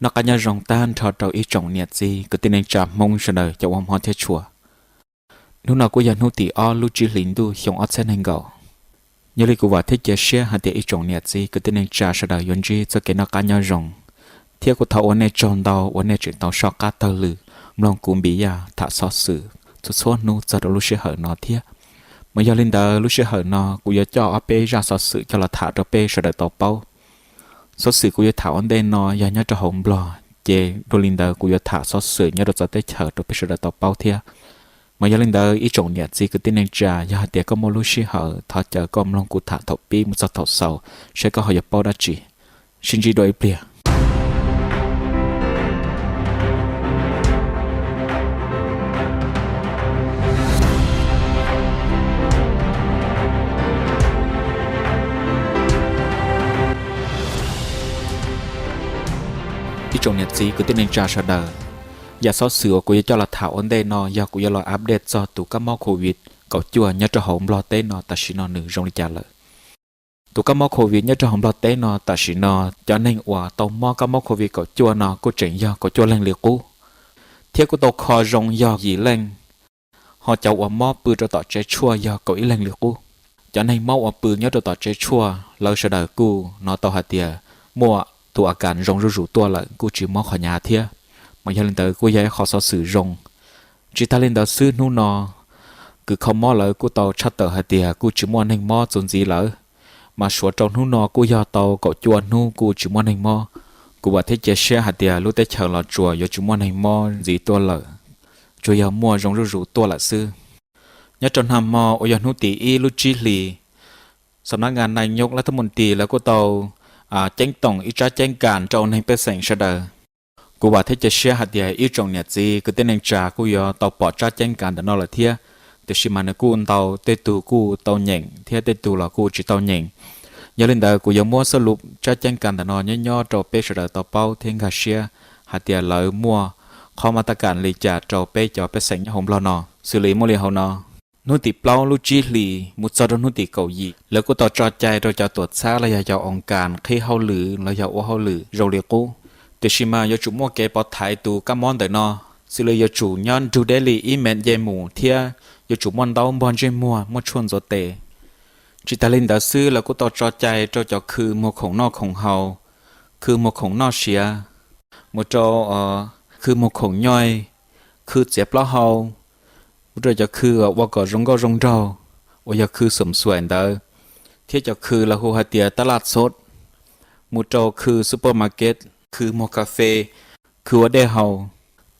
Noj qab nyob zoo tag nrho rau ib tsoom niam txiv kwv tij neej tsa Hmoob sawv daws cov uas hmov thiab tshua. Hnub no kuj yog hnub tim ob lub tsib hlis ntuj xyoo ob txhiab nees nkaum. Yog li kuv vam thiab cia siab hais tias ib tsoom niam txiv kwv tij neej tsa sawv daws yuav ntsib txoj kev noj qab nyob zoo, thiab kuj thov ua nej tsaug ntau uas nej tseem tau soj qab taug lw mloog kuv Npis Yaj tham xov xwm txhua txhua hnub txog rau lub sij hawm no thiab. Mas yog li ntawd lub sij hawm no kuv yuav coj ob peb zaj xov xwm coj los tham rau peb sawv daws tau paub. Xov xwm kuv yuav tham ua ntej no yog nyob rau hauv Nplog, ces dua li ntawd kuv yuav tham xov xwm nyob rau txawv teb chaws rau peb sawv daws tau paub thiab. Mas yog li ntawd ib tsoom niam txiv kwv tij neej tsa, yog hais tias koj muaj lub sij hawm thov caw koj mloog kuv tham thaum pib mus txog thaum xaus, saib koj ho yuav paub dab tsi. Sib ntsib dua ib pliag. Ib tsoom niam txiv kwv tij neej tsa sawv daws, yam xov xwm uas kuv yuav coj los tham ua ntej no yog kuv yuav los update txog tus kab mob covid kaum cuaj nyob rau hauv Nplog teb no tam sim no nws zoo li cas lawm. Tus kab mob covid nyob rau hauv Nplog teb no tam sim no, cov neeg uas tau mob kab mob covid kaum cuaj no kuj tseem yog kaum cuaj leeg li qub, thiab kuj tau kho zoo yog yim leej, ho cov uas mob pw rau tom tsev tshuaj yog kaum ib leeg li qub. Cov neeg mob uas pw nyob rau tom tsev tshuaj lawv sawv daws kuj hnov tau hais tias muaj tus a kas zoo zuj zus tuaj lawm, kuj tsis mob qhov hnyav thiab. Mas yog li ntawd kuj yog ib qho xov xwm zoo. Tsis tas li ntawd xwb, hnub no kws kho mob lawv kuj tau tshaj tawm hais tias kuj tsis muaj neeg mob txuas ntxiv lawm, mas suav rau hnub no kuj yog tau kaum cuaj hnub kuj tsis muaj neeg mob. Kuv vam thiab cia siab hais tias lub teb chaws Los Tsuas yuav tsis muaj neeg mob ntxiv tuaj lawm, tsuas yog muaj zoo zuj zus tuaj lawm xwb. Nyob rau nag hmo uas yog hnub tim ib lub tsib hlis, xam nab ngas nais nyob lab thab mus tis lawv kuj tau ceeb toom ib tsab ceeb kas rau neeg pej xeem sawv daws. Kuv vam thiab cia siab hais tias ib tsoom niam txiv kwv tij neej tsa kuj yuav tau pom tsab ceeb kas ntawm no lawm thiab, tiam sis mas nws kuj ntau, tej tug kuj tau nyeem thiab tej tug los kuj tsis tau nyeem. Yog li ntawd kuv yuav muab xab lus tsab ceeb kas ntawm no nyob nyob rau peb sawv daws tau paub thiab nkag siab hais tias lawv muaj qhov mab tab kas li cas rau peb cov pej xeem nyob hauv Nplog no, xws li muaj li hauv no. Hnub tim plaub lub tsib hlis mus txog rau hnub tim kaum yim, lawv kuj tau tso cai rau cov tuam txhab los yog cov oos kas qhib hauj lwm los yog ua hauj lwm zoo li qub. Tiam sis mas yuav tsum muaj kev pov thaiv tus kab mob ntawm no, xws li yuav tsum nyob nrug deb li ib mev nce mus thiab yuav tsum muaj ntaub npog ntsej muag, muaj tshuaj ntxuav tes. Tsis tas li ntawd xwb, lawv kuj tau tso cai rau cov khw muag khoom noj khoom haus, khw muag khoom noj siav, mus rau khw muag khoom nyoij, khw txiav plaub hau, mus rau cov khw ua kom zoo nkauj zoo nraug uas yog khw xom xuaim ntawd, thiab cov khw lawv hu hais tias tab laj txhob, mus rau khw supermarket, khw muag kas fes, khw ua dej haus,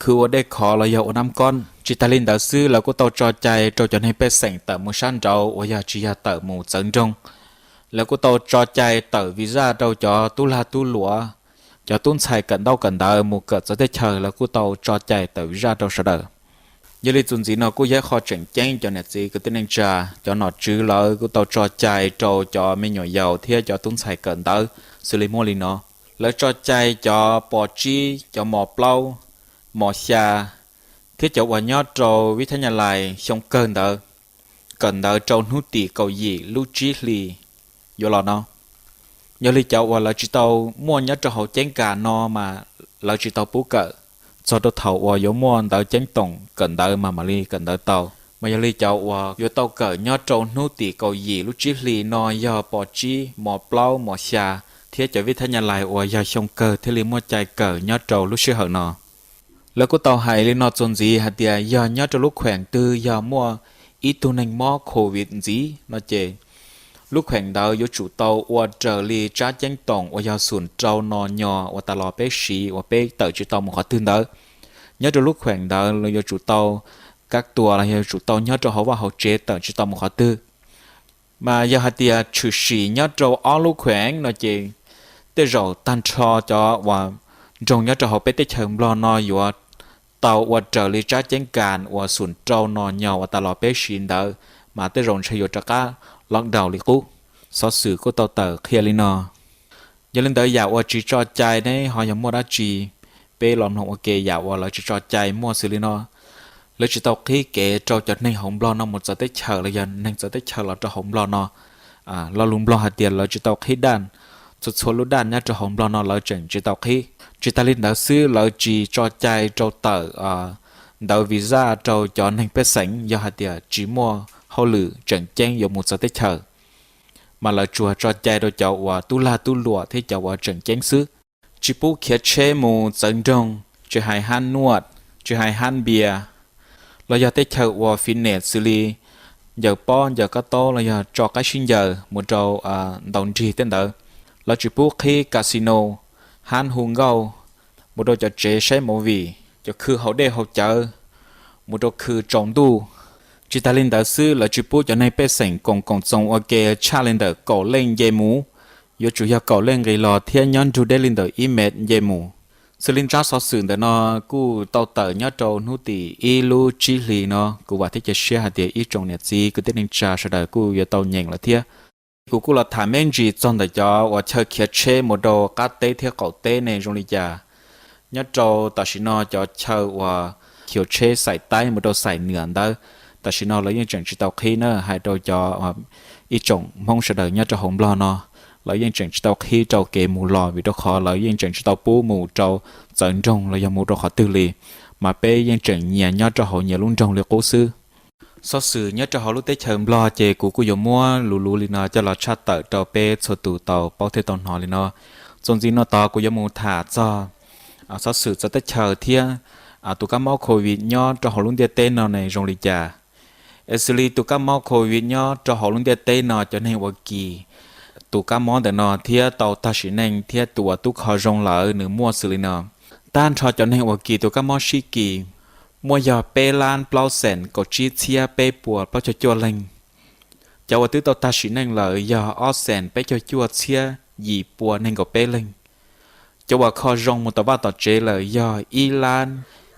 khw ua dej khov los yog ua nab kob. Tsis tas li ntawd xwb, lawv kuj tau tso cai rau cov neeg pej xeem tawm mus sab nraud uas yog tsis yog tawm mus txawv nroog. Lawv kuj tau tso cai tawm visa rau cov tub lag tub luam, cov tub ntxhais kawm ntaub kawm ntawv mus kawm txawv teb chaws, lawv kuj tau tso cai tawm visa rau sawv daws. Yog li txuas ntxiv no kuj yog ib qho tseem ceeb cov niam txiv kwv tij neej tsa, cov nom tswv lawv kuj tau tso cai rau cov me nyuam yaus thiab cov tub ntxhais kawm ntawv xws li muaj li no. Lawv tso cai cov pos tsib, cov mos plaub, mos xya, thiab cov uas nyob rau vib thab nyas lais xyoo kawg ntawd kawm ntawv rau hnub tim kaum yim lub tsib hlis yuav los no. Yog li cov uas lawv tsis tau muaj nyob rau hauv ceeb kas no mas lawv tsis tau pub kawm, txog rau thaum uas yuav muaj ntawv ceeb toom kawm ntawv mas mam li kawm ntawv tau. Mas yog li cov uas yuav tau kawm nyob rau hnub tim kaum yim lub tsib hlis no yog pos tsib, mos plaub, mos xya, thiab cov vib thab nyas lais uas yog xyoo kawg thiaj li muaj cai kawm nyob rau lub sij hawm no. Lawv kuj tau hais li no txuas ntxiv hais tias yog nyob rau lub kheem twg yog muaj ib tug neeg mob covid ntxiv no ces lub kheem ntawd yuav tsum tau ua raws li tsab ceeb toom uas yog xum rau no nyo uas tas los peb siv uas peb tawm tsis tau mus qhov twg ntawd. Nyob rau lub kheem ntawd yuav tsum tau kab tuas los yog yuav tsum tau nyob rau hauv vaj hauv tsev tawm tsis tau mus qhov twg. Mas yog hais tias tshwm sim nyob rau ob lub kheem no ces tej zaum tag nrho cov uas nroog nyob rau hauv peb teb chaws Nplog no yuav tau ua raws li tsab ceeb kas uas xum rau no nyo uas tas los peb siv ntawd, mas tej zaum ntshe yuav rov qab lockdown li qub. Xov xwm kuj tau tawm qhia li no. Yog li ntawd yam uas tsis tso cai ne ho yog muaj dab tsi? Peb los mloog ua ke yam uas lawv tsis tso cai muaj xws li no. Lawv tsis tau qhib kev rau cov neeg hauv Nplog no mus txawv teb chaws los yog neeg txawv teb chaws los rau hauv Nplog no. Lo lus Nplog hais tias lawv tsis tau qhib daj. txhua txhua lub daj nyob rau hauv Nplog no lawv tseem tsis tau qhib. Tsis tas li ntawd xwb, lawv tsis tso cai rau tawm ntawv visa rau cov neeg pej xeem yog hais tias tsis muaj hauj lwm tseem ceeb yuav mus txawv teb chaws, mas lawv tsuas tso cai rau cov uas tub lag tub luam thiab cov uas tseem ceeb xwb. Tsis pub khiav tsheb mus txawv nroog, tsis hais hab nuaj, tsis hais hab npias, los yog teb chaws uas fitness xws li ncaws pob ncaws kab taub los yog tso qaib sib ncaws mus rau ntaus nrig tej ntawd. Lawv tsis pub qhib casino, hab hu nkauj, mus rau cov tsev saib movie, cov khw haus dej haus cawv, mus rau khw tsaus ntuj. Tsis tas li ntawd xwb, lawv tsis pub cov neeg pej xeem koom koom txoos ua ke tshaj li ntawm kaum leej nce mus, yuav tsum yog kaum leej nqis los thiab nyob nrug deb li ntawm ib mev nce mus. Xws li tsab xov xwm ntawm no kuj tau tawm nyob rau hnub tim ib lub tsib hlis no, kuv vam thiab cia siab hais tias ib tsoom niam txiv kwv tij neej tsa sawv daws kuj yuav tau nyeem lawm thiab. Kuv kuj los tham me ntsis txog ntawm cov uas chaw khiav tsheb mus rau qab teb thiab qaum teb ne zoo li cas. Nyob rau tam sim no cov chaw uas khiav tsheb xaim taib mus rau xaim nuam ntawd, tam sim no lawv yeej tseem tsis tau qhib na, hais rau cov ib tsoom Hmoob sawv daws nyob rau hauv Nplog no, lawv yeej tseem tsis tau qhib rau kev mus los vim rau qhov lawv yeej tseem tsis tau pub mus rau txawv nroog los yog mus rau qhov twg li, mas peb yeej tseem nyias nyob rau hauv nyias lub nroog li qub xwb. Xov xwm nyob rau hauv lub teb chaws Nplog ces kuv kuj yuav muab luv luv li no coj los tshaj tawm rau peb txhua tus tau paub thiab tau hnov li no. Txuas ntxiv no tod kuv yuav mus tham txog xov xwm txawv teb chaws thiab tus kab mob covid nyob rau hauv lub ntiaj teb no ne zoo li cas. Es xws li tus kab mob covid nyob rau hauv lub ntiaj teb no cov neeg uas kis tus kab mob ntawm no thiab tau tag sim neej thiab tus uas tub kho zoo lawm nws muaj xws li no. Tag nrho cov neeg uas kis tus kab mob sib kis muaj yog peb lab plaub xees kaum tsib txhiab peb puas plaub caug cuaj leeg. Cov uas twb tau tag sim neej lawm yog ob xees peb caug cuaj txhiab yim pua nees nkaum peb leeg. Cov uas kho zoo mus tom vaj tom tsev lawm yog ib lab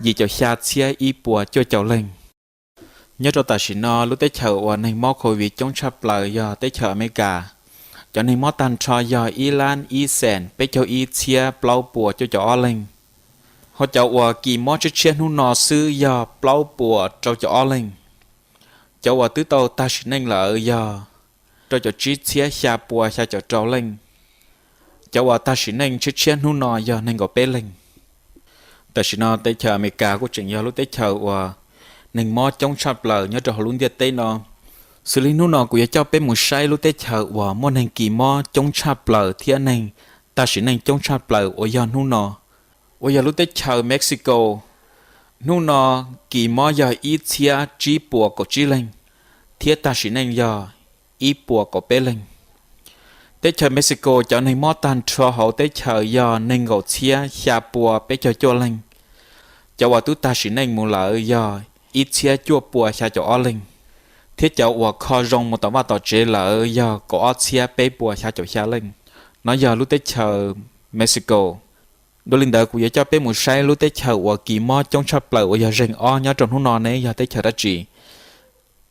yim caum xya txhiab ib puas cuaj caum leeg. Nyob rau tam sim no lub teb chaws uas neeg mob covid coob tshaj plaws yog teb chaws Amelikas. Cov neeg mob tag nrho yog ib lab ib xees peb caug ib txhiab plaub puas cuaj caum ob leeg. Hos cov uas kis mob tshiab tshiab hnub no xwb yog plaub puas rau caum ob leeg. Cov uas twb tau tag sim neej lawm yog rau caum tsib txhiab xya puas xya caum rau leej. Cov uas tag sim neej tshiab tshiab hnub no yog nees nkaum peb leeg. Tam sim no teb chaws Amelikas kuj tseem yog lub teb chaws uas neeg mob coob tshaj plaws nyob rau hauv lub ntiaj teb no. Xws li hnub no kuv yuav coj peb mus saib lub teb chaws uas muaj neeg kis mob coob tshaj plaws thiab neeg tag sim neej coob tshaj plaws uas yog hnub no, uas yog lub teb chaws Mexico. Hnub no kis mob yog ib txhiab tsib puas kaum tsib leeg, thiab tag sim neej yog ib puas kaum peb leeg. Teb chaws Mexico cov neeg mob tag nrho hauv teb chaws yog nees nkaum txhiab xya puas peb caug cuaj leeg. Cov uas twb tag sim neej mus lawm yog ib txhiab cuaj puas xya caum ob leeg, thiab cov uas kho zoo mus tom vaj tom tsev lawm yog kaum ob txhiab peb puas xya caum xya leej. No yog lub teb chaws Mexico. Dua li ntawd kuv yuav coj peb mus saib lub teb chaws uas kis mob coob tshaj plaws uas yog zeeg ob nyob rau hnub no ne yog teb chaws dab tsi.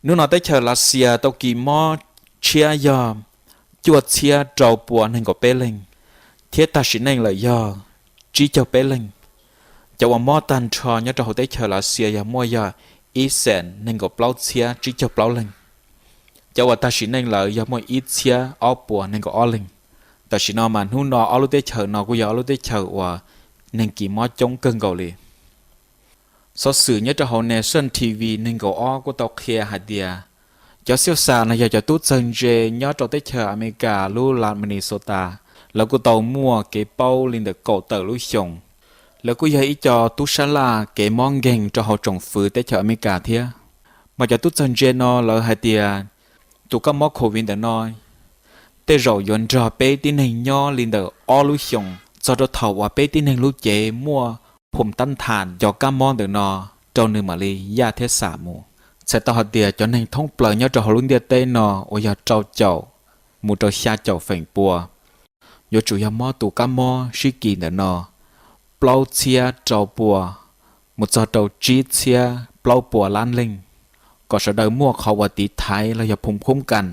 Hnub no teb chaws Lav Xias tau kis mob tshiab yog cuaj txhiab rau puas nees nkaum peb leeg, thiab tag sim neej lawm yog tsib caug peb leeg. Cov uas mob tag nrho nyob rau hauv teb chaws Lav Xias yog muaj yog ib xees nees nkaum plaub txhiab tsib caug plaub leeg. Cov uas tag sim neej lawm yog muaj ib txhiab ob puas nees nkaum ob leeg. Tam sim no mas hnub no ob lub teb chaws no kuj yog ob lub teb chaws uas neeg kis mob coob kawg nkaus li. Xov xwm nyob rau hauv Nation T V nees nkaum ob kuj tau qhia hais tias cov xiaus xas no yog cov tub txawg ntse nyob rau teb chaws Amelikas lub las Minnesota, lawv kuj tau muaj kev paub li ntawm kaum tawm lub xyoos. Lawv kuj yog ib co tub sab laj kev mob nkeeg rau hauv tsoom fwv teb chaws Amelikas thiab. Mas cov tub txawg ntse no lawv hais tias tus kab mob covid ntawm no tej zaum yuav nrog peb tib neeg nyob li ntawm ob lub xyoos txog rau thaum uas peb tib neeg lub cev muaj phum tab tham cov kab mob ntawm no rau nws mam li yaj thiab xam mus. Txhais tau hais tias cov neeg thoob plaws nyob rau hauv lub ntiaj teb no uas yog rau caum mus rau xya caum feem pua yuav tsum yog mob tus kab mob sib kis ntawm no plaub txhiab rau puas mus txog rau tsib txhiab plaub puas lab leej, kom sawv daws muaj qhov uas tiv thaiv los yog phum khub kas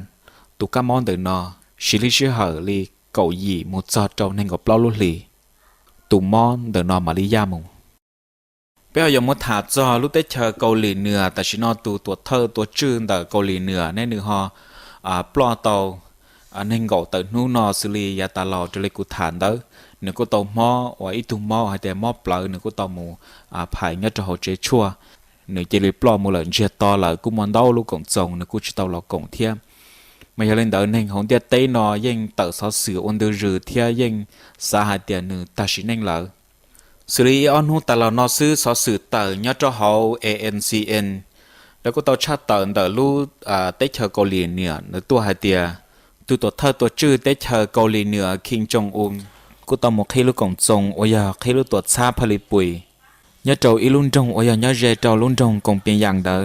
tus kab mob ntawm no siv li sij hawm li kaum yim mus txog rau nees nkaum plaub lub hlis, tus mob ntawm no mam li yaj mus. Peb ho yuav muab tham txog lub teb chaws Kaus Lim Nuam. Tam sim no tus tuam thawj tuam tswj ntawm Kaus Lim Nuam ne nws ho ploj tau nees nkaum tawm hnub no xws li yav tas los raws li kuv tham ntawd, nws kuj tau mob ua ib tug mob hais tias mob plawv, nws kuj tau mus phais nyob rau hauv tsev tshuaj, nws cia li ploj mus lawm ntsiag to lawm, kuj muaj ntau lub koom txoos nws kuj tsis tau los koom thiab. Mas yog li ntawd neeg hauv ntiaj teb no yeej tawm xov xwm ua ntu zus thiab yeej xav hais tias nws tag sim neej lawm. Xws li ib ob hnub tas los no xwb xov xwm tawm nyob rau hauv A N C N, lawv kuj tau tshaj tawm ntawm lub teb chaws Kaus Lim Niam ntawd tuaj hais tias tus tuam thawj tuam tswj teb chaws Kaus Lim Niam Kim Jong Un kuj tau mus qhib lub koom txoos uas yog qhib lub tuam txhab Pha Li Pui nyob rau ib lub nroog uas yog nyob ze rau lub nroog Koos Pias Yas ntawd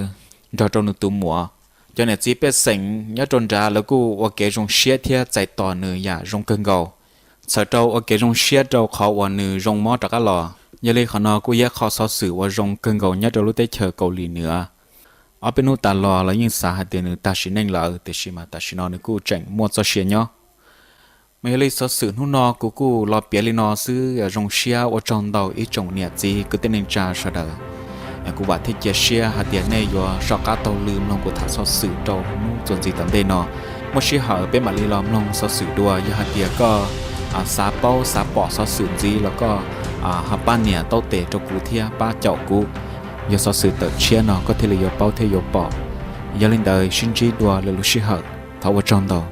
nrog rau nws tus muam. Cov niam txiv pej xeem nyob rau nrad lawv kuj ua kev zoo siab thiab txais tos nws yam zoo kawg nkaus. Txhawm rau ua kev zoo siab rau qhov uas nws zoo mob rov qab los. Yog li qhov no kuj yog qhov xov xwm uas zoo kawg nkaus nyob rau lub teb chaws Kaus Lim Niam. Ob peb hnub tas los lawv yeej xav hais tias nws tag sim neej lawm, tiam sis mas tam sim no nws kuj tseem muaj txoj sia nyob. Mas yog li xov xwm hnub no kuv kuj los piav li no xwb, zoo siab ua tsaug ntau ib tsoom niam txiv kwv tij neej tsa sawv daws. Kuv vam thiab cia siab hais tias nej yuav soj qab taug lw mloog kuv tham xov xwm rau hnub txuas ntxiv tom ntej no. Muaj sij hawm peb mam li los mloog xov xwm dua, yog hais tias koj xav paub xav pom xov xwm ntxiv los koj ho pab nias taub tes rau kuv thiab pab caum kuv, yog xov xwm tawm tshiab no koj thiaj li yuav paub thiab yuav pom. Yog li ntawd sib ntsib dua lwm lub sij hawm, thov ua tsaug ntau.